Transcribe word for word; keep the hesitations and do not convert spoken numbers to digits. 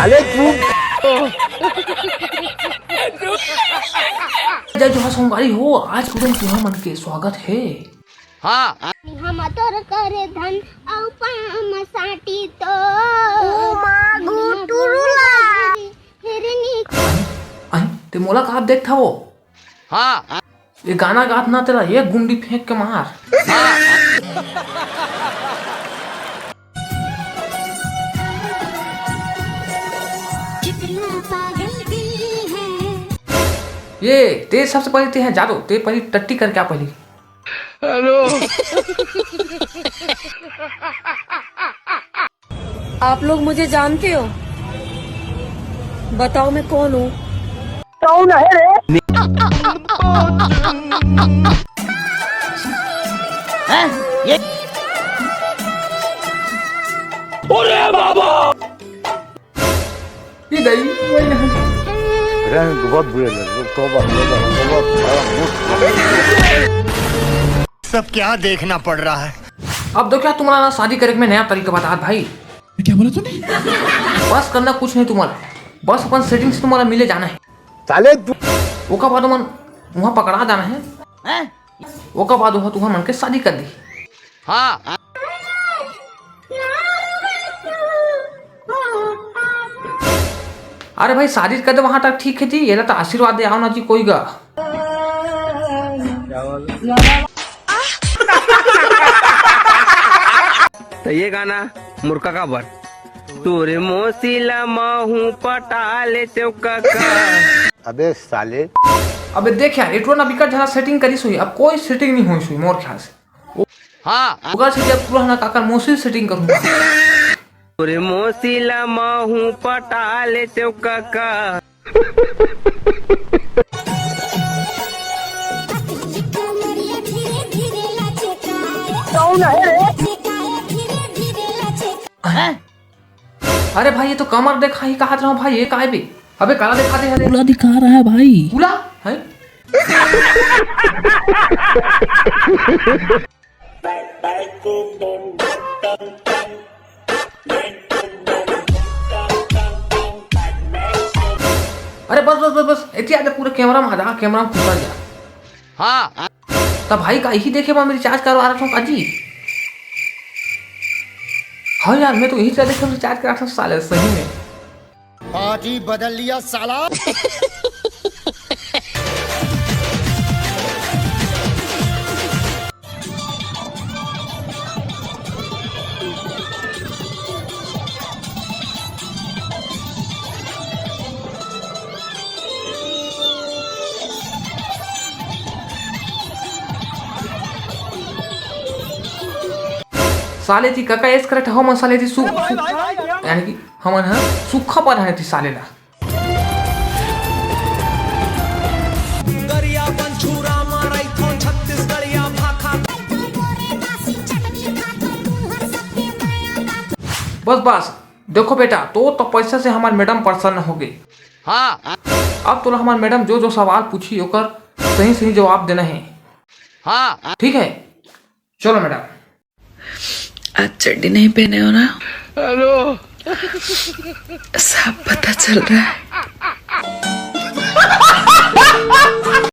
अरे तू जय जोहार संगवारी हो, आज कुदम तुहा मन के स्वागत है। हाँ। हम तोर करे धन अउ पाम साटी तो ओ माँ गुटुरुला। हिरनी। अई, ते मोला का देखत हवो? हाँ। ये गाना गात ना तेला एक गुंडी फेंक के मार। कितना पागल दिल है। ये ते सबसे पहले ते हैं जादो, ते पहली टट्टी करके आ पहली। हेलो। आप लोग मुझे जानते हो? बताओ मैं कौन हूँ? कौन है रे? हैं? ये अरे बाबा। ये दही, वही ना। रंग बहुत बुरे लग रहे। तौबा, तौबा, तौबा, तौबा। सब क्या देखना पड़ रहा है। अब देखो यार, तुम्हारा ना शादी करे के मैं नया तरीका बता भाई। क्या बोला तूने? बस करना कुछ नहीं तुम्हारा, बस अपन सेटिंग से तुम्हारा मिले जाना है। साले तू ओका बाद मन वहाँ पकड़ा जाना है। हैं? ओका बाद वहाँ तुम्हार मन के शादी कर दी। हाँ। अरे भाई, शादी कर दे वहां तक ठीक है जी, ये तो आशीर्वाद दे आओ ना जी कोई गा। तो ये गाना मुर्खा का बर। तोरे मौसी ला महू पटा ले तेव काका। अबे साले। अबे देख यार, एटुआ ना बिकट झना सेटिंग करिस होही, अब कोई सेटिंग नहीं होइस होही मोर ख्याल से। हाँ। ओकर से जब पूरा ना काकर मौसी सेटिंग करूंगा। तोरे मौसी ला महू पटा ले तेव काका। कौन है रे? हैं? अरे भाई, ये तो कमर देखा ही कहत रहा हूँ भाई, ये काय बे? अबे काला दिखा दे, अरे। पूरा दिखा रहा है भाई। पूरा? है? अरे बस, बस, बस, बस, एती आजा, पूरा कैमरा में आ जा, कैमरा में घुसा जा। हाँ। त भाई, का इही देखे बर मैं रिचार्ज करवा रहा हूँ का जी? हाँ यार, मैं तो यही चीज देखे रिचार्ज करा था साले, सही में। पार्टी बदल लिया साला। साले जी, काका ऐस करत हव, मन साले जी सु-, सु-, यानी कि हमन ह सुक्खा पढ़ाने थी साले ला। गरिया पंछुरा मारई थो छत्तीसगढ़िया भाखा। बस, बस, देखो बेटा, तो, तो पैसा से हमार मैडम प्रसन्न हो गई। हाँ। अब तोला हमार मैडम जो, जो सवाल पूछी, ओकर सही, सही जवाब देना है। हाँ। ठीक है, चलो मैडम। आज चड्डी नहीं पहने हो ना? हेलो। सब पता चल रहा है।